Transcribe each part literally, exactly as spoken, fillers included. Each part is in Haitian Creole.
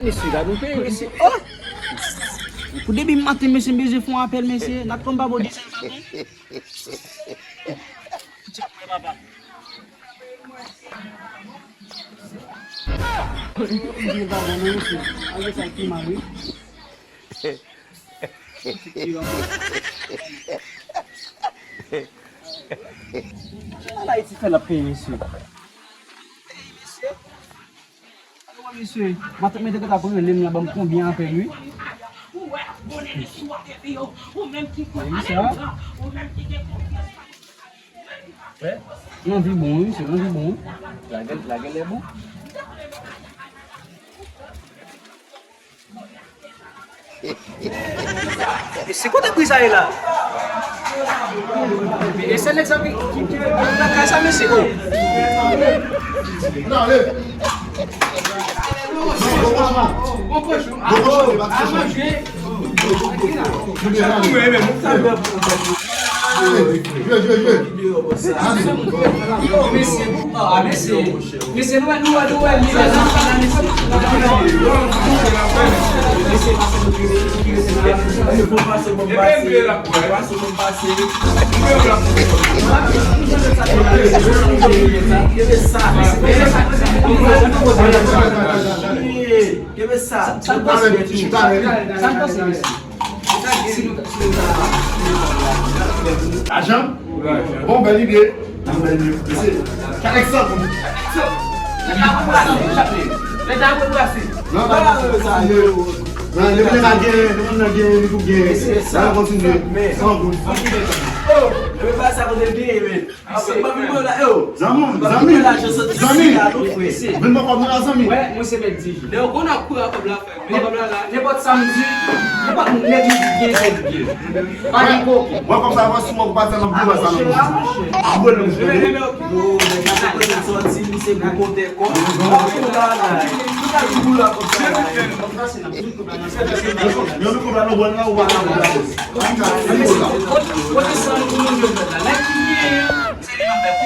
Mesye, gad yon peyi, mesye. Oh! Pou depi maten, mesye, m bezwen fè yon apèl, mesye. N ap tonbe pa bò diz è maten. Tchèk mwen, papa. Vye pa bon, non, mesye. Alò, sa ki mal, wi. Ala Ayiti fè l ap peye, mesye. Peye, mesye. Alò, mesye, matant mwen te gentan ap rele m la, ban m konbyen apèl, wi. Wi, sa. Nan vi bon, wi, se nan vi bon, wi. Lagèl, lagèl lè bon. E se kote pri sa ye la? E se nèg sa ki, ki, ki nan kay sa, mesye, o. Bon kochon, bon kochon, a manje. Jwe, jwe, jwe. Mesye, ah, mesye. Mesye, nou wè, nou wè, nou wè, li lè nan fanalis. Mesye, pase nou ki rete, ki rete nan la. Pase nou pase. Kenbe sa. Kenbe sa. Sa n pase, mesye. Sa n pase, mesye. Ajan? Bon, bèl ide. Bèl ide. Mesye, sa egzanp. Leta ap brase, chape. Leta ap brase. Non, non, non, non, non, non, non, non, gen, li pou gen. Sa yo kontinye. San goud. Oh, men ba sa kote l genyen, men. Zanmi, zanmi, zanmi. Vin bò kò m nan la, zanmi. Wè, mwen se mèt di. Lè yo konn ap kouri ak kòb la, fè. Men kòb la la, nenpòt sa m di, nenpòt nèg m di gen kòb li ye. Pa gen koke. Mwen kòm sa, mwen sou mwen, ou pa sa nan bou, sa nan bou. Bou nan bou. Yo, nèg la, nèg la sòti, li se gwo kontè kò. Yo, nou konprann nou bòn la, ou pa nan bòn la. Kote sa nou jwenn la? Nèg ki gen, se li nan bèk.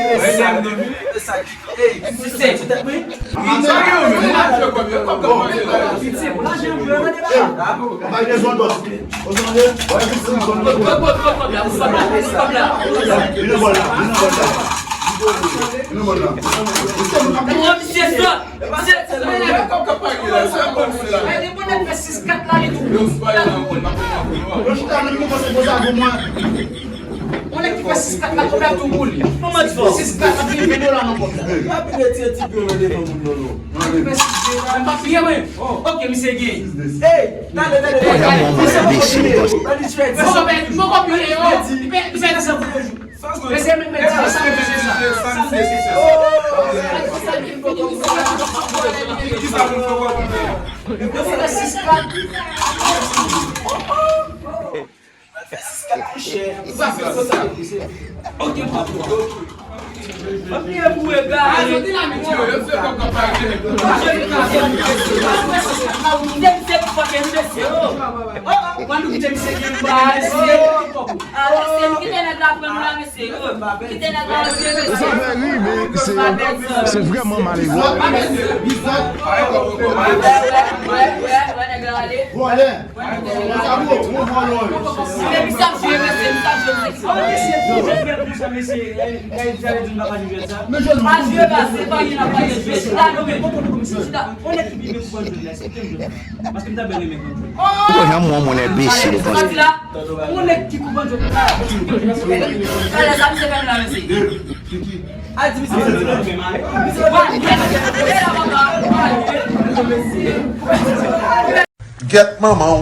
Ey, si se ti tèt mwen. Yon nèg ki fè sis kat la, kòb la tou pou li. Kòman di fò? Sis kat la, ven dola nan kòb la. Pa vin retire ti pye nan devan moun nan, non. Nèg ki fè sis kat la, pa piye mwen. Ok, misye gen. Ey, tande, tande, tande. Misye poko piye. Misye poko piye, yo. Li fè nan sa pou yon jou. Mesye, men, men, di sa, mesye, sa. Yo fè sis kat. Fè sis kat, monchè. Ou pa fè sa. Ok, papa. Ok. Pa bliye pou egare. A, yo te la, mesye, yo fè kòb kanpay. Ou te misye pou fòkè, mesye, o. O, o, ou pa nou kite misye gen baz. A, mesye, kite nèg la pran nou la, mesye, o. Kite nèg la pran nou, mesye. Sa fè ri, men se, se vrèman malerè. Wè, wè, wè, wè, nèg la ale. Vòlè. Sa bon, bon vòlè. Depi sa jwe, mesye, depi sa jwe, mesye. Mesye, jwèt konsa, mesye. Mesye, pa jwe, pa se pa li nan pa jwe. Chita, non, men. Chita. On nèg ki pi byen pou jwèt la, se te jwèt la. Paske m ta byen renmen konn jwèt. Ou wè jan mwen, mwen enbesil, ou panse. On nèg ki konprann jwèt la. Talè sa, misye fè m la, mesye. Al di misye. Gèt manman w.